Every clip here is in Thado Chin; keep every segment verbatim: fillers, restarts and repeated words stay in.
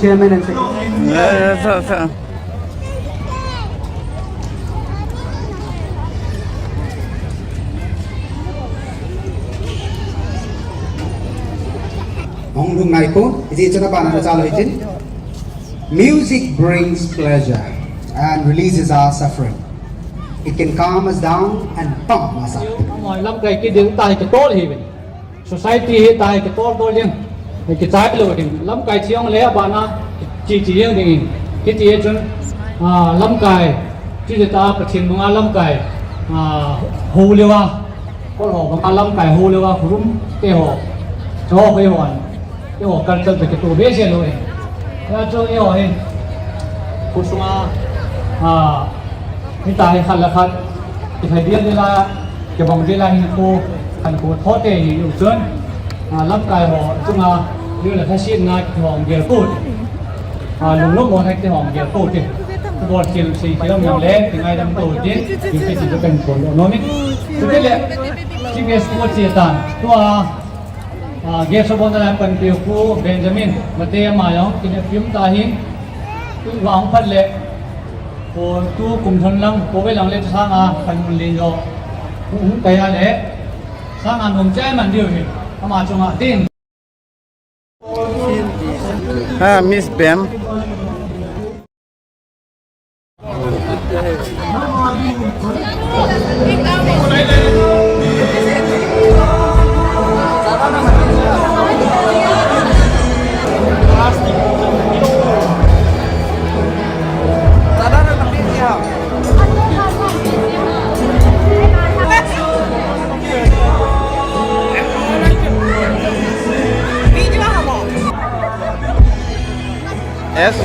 chairman and secretary. Hong lhung ngai ko, iti chuna bana na chalo hitin. Music brings pleasure and releases our suffering. It can calm us down and pump us up. Lamkai kiding tai kitol hi. Society hi tai kitol tol ding. Kichai lo ding. Lamkai chiong le bana chi chi yang ding. Kiti chun, ah, lamkai. Chi ta Pathen banga lamkai. Ah, ho lewa. Kol ho banga lamkai ho lewa kurum te ho. Cho ho ho. Te ho culture te kitu be se lo. Ya cho ho he. Kusuma. Ah, Hita hi khat le khat, kithai dil dil a, kibang dil a hinkho, khankho tho tei hi u chun, a, lamkai ho chunga, dil le thasitna kihong gel put. A, lunglom mo na kihong gel put. Bol sil si kilam yang le, tingai dam to tin, yung kisi to kan pon lo nomi. Chutile, si ke sport si tan, tua, A, guest of honor a panpiu Pu Benjamin Mate ama jong kile pim ta hin, tu vang phat le, ko tu kum thon lang, ko ve lang le sanga kan mun lin jo. Hung kaya le, sanga nom chai man diu hi, ama chunga tin. Ha, Miss Bem. Yes.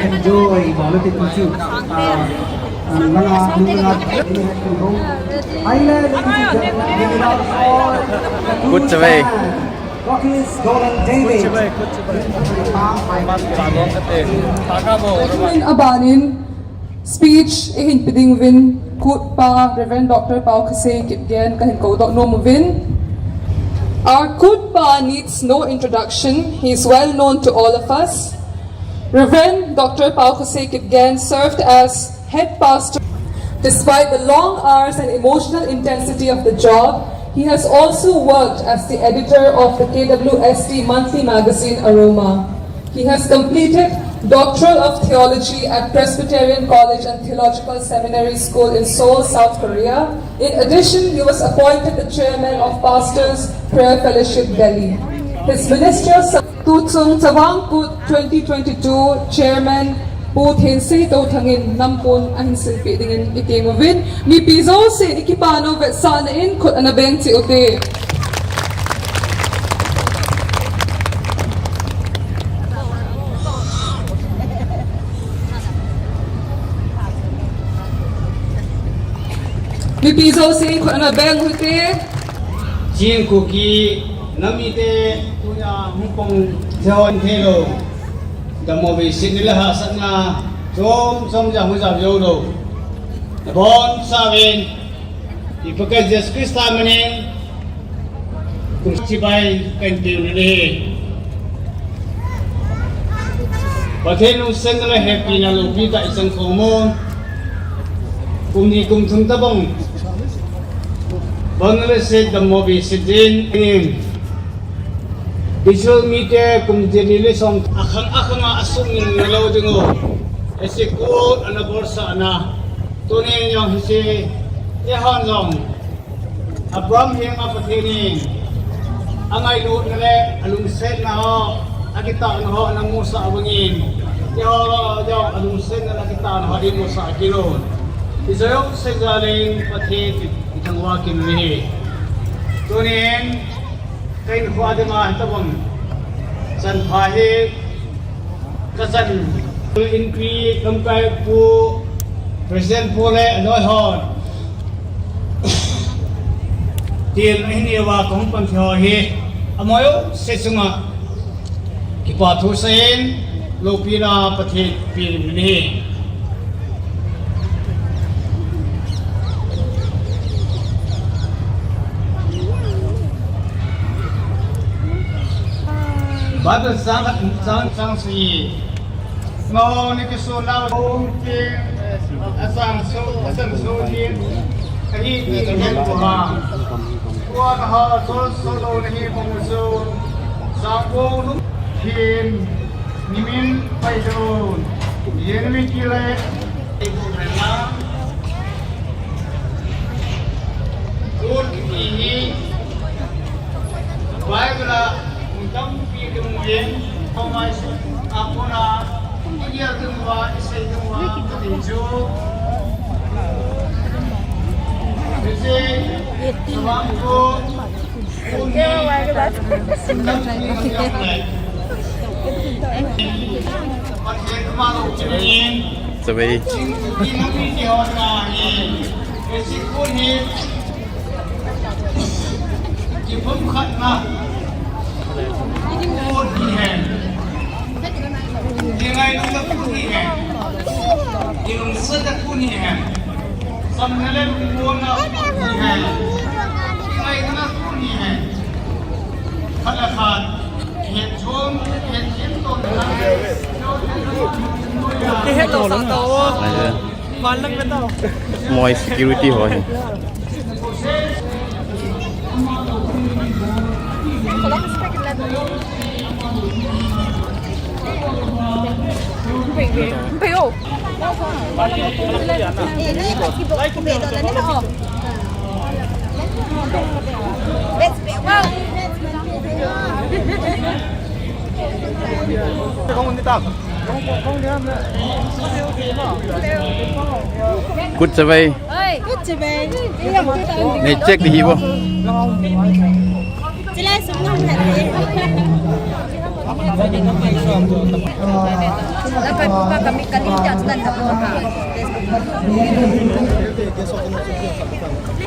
Enjoy, Good job. Aban in speech eihin pe ding uvin, Kutpa Reverend Doctor Paokhoseikipgen kahin koudoh nom uvin. Our Kutpa needs no introduction. He is well known to all of us. Reverend Doctor Paokhoseikipgen served as head pastor. Despite the long hours and emotional intensity of the job, he has also worked as the editor of the K W S T monthly magazine Aroma. He has completed Doctor of Theology at Presbyterian College and Theological Seminary School in Seoul, South Korea. In addition, he was appointed the chairman of Pastors Prayer Fellowship Delhi. His ministerial ser- Tuchung Chavang Kut twenty twenty-two Chairman Pu Thensei Touthang in nampon ahin silpeh dingin iti uvin, mipi jousen ikipa nau vetsahna in khut ana beng cheh ute. Mipi jousen khut ana beng ute. Chin Kuki nam mite tunia hung pang jehon thei lou. Dammo veiset ni le hahsatna chom chom jong hung jao jou lou. Nabonchauvin i Pakaiyu Jesu Christa min in kum chibai kahin peh u ahi. Pathen lungsetna le hepina loupitah ichan khom un. Kum ni kum thum tobang Bangladesh dammo veiset jeng in, visual media kum jali le som akhang akhang a asum in nalou ding u. Ese kut ana bolsah na. Tunin jong hiche, eihon jong Abraham henga Pathen in angailutna le alungsetna ho, akitahna ho ana musah bangin, Jehova jong alungsetna a kitan ho ding masa kilou. Israel sejalin Pathen ithangvah kit uve. Tunin ka hinkho dinga hitabang chanpha hi kachan. Inpi lamkai pu, President pu le anoi hon. Tin ahin neiva kahung pan thei ho hi amaho jouse chunga kipa thu seiyin, loupina Pathen peh in ahi. Bible chang, chang, chang sagi. Ngau ni kisun lau hung king, asang su, asang su ni, ahi ti ken ko ha. Kuan ha, sol, sol lo ni hi mong su, sang ko nu, kin, ni min, pai do, yen mi ki le, ai ko na. Tun kiti hi Bible a mun tampi kimu in, Thomas a kona i gel ding uva, i sei ding uva ka dei chu. Hiche Savangkho Chavei. Kihet lo sa to. Moi security ho hi. Kut chavei. Oi, kut chavei. Nei check di hi bo. Chilai sum nang hai. La ka, ka, ka mi ka ni ja tan ka bo ha.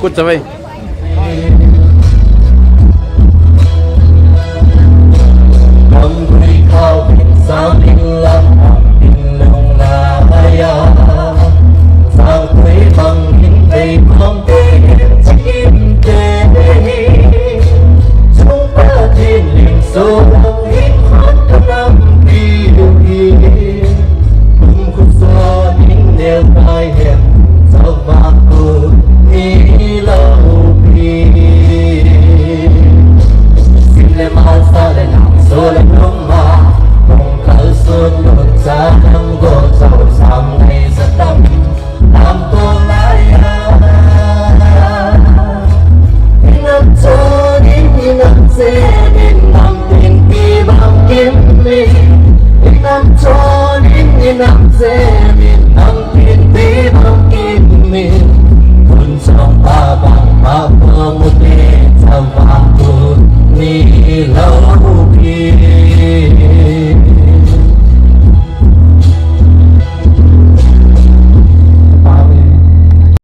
Kut chavei.